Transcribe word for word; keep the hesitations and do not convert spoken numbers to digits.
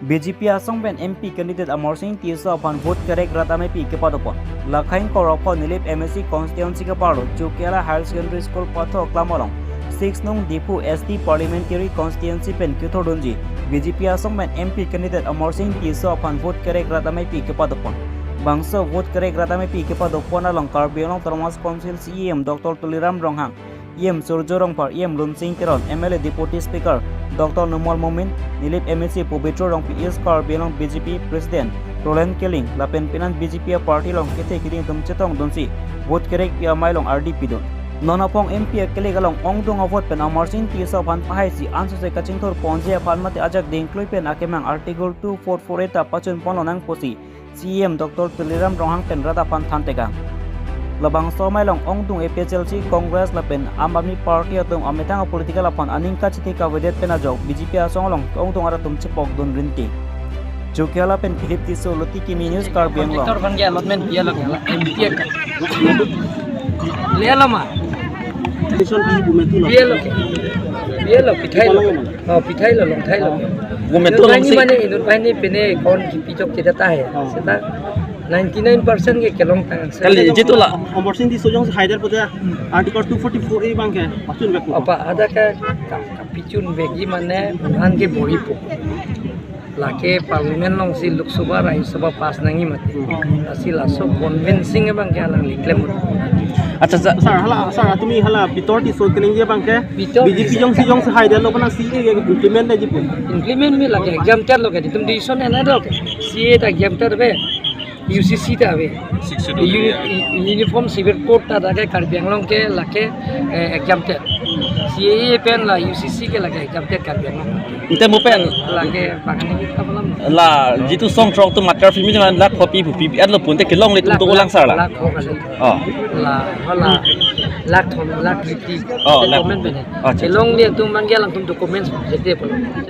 B J P asong pen M P candidate Amarsing Tisso aphan vote kerek rat ameipi kepadopon. Lakhai ingkoi ra pho Nilip M A C constituency keparlo Chokihola Higher Secondary School pathok klam along six nong Diphu S T parliamentary constituency pen kethurdunji B J P asong pen M P candidate Amarsing Tisso aphan vote kerek rat ameipi kepadopon. Bangso vote kerek rat ameipi kepadopon along Karbi Anglong Autonomous Council C E M Doctor Tuliram Ronghang, E M Surjya Rongphar, E M Lunsing Teron, M L A Deputy Speaker Doctor Numal Momin, Nilip M A C Pabitra Rongpi, East Karbi Anglong B J P President Roland Killing lapen penang B J P aparty along kethe keding atum chetongdunsi vote kerekpi amei along ardi pidun. Non aphong M P akelek along ongdung avote pen Amarsing Tisso aphan pahaisi ansose kachingthurponji aphan mate ajak dingklui pen akemang Article two four four eight ta pachunpon lonang pusi C E M Doctor Tuliram Ronghang pen rat aphan thantekang. Labangso amei along ongdung A P H L C, Congress lapen Aam Aadmi Party atum amethang apolitical aphan aning kachethek avedet pen ajok B J P asong along ongdung arat atum chepokdun rinti. Chokihola pen Philip Tisso, Luti Kimi News, Karbi Anglong. Contractor aphan ke allotment diya lo, M P ka. Liya lo ma? Station di Bumetu lo. Diya lo. Diya lo, pithai lo. Oh, pithai lo, longthai lo. Bumetu lo. Inut banghini si mane, inut banghini pine account kipi chok kita tahe. Oh. Seta ninety-nine percent ke kelong tang. Kali, jitu la. Amarsing Tisso jongsi haidet pute Article two forty-four A abang ke pachunvek ko. Apa ada ke ka-, kapachunvekji mane, an ke boripo. Lake parliament alongsi Lok Sabha, Rajya Sabha pass nangji mati. Lasi laso convincing abang ke alangli klem. Accha, accha. Sir, hala, sir, tumi hala Pitor Tisso keningje abang ke Pitor B J P jongsi, jongsi haidet lo, kona C A A ke implement nangji pu. Implement me lake, exempted lo ke, itum decision ena do ke. C A A ta exempted ave, U C C ta ave. Six Schedule area. Uni-, Uniform Civil Code ta lake Karbi Anglong ke lake, eh, exempted. C A A pen la U C C ke lake exempted Karbi Anglong. Ante mo pen lake bangani kita malam. La jitu song throk tu matter fimi dengan lakh kopi bupi at lo pun te kelongle tum. Lakh, tu ulang sar la. Lakh ko kali. Oh. La, hala, lakh thom, lakh fifty. Oh, lakh. Comment bene. Oh, accha, accha. Kelongle atum mangge alangtum documents jete pulo.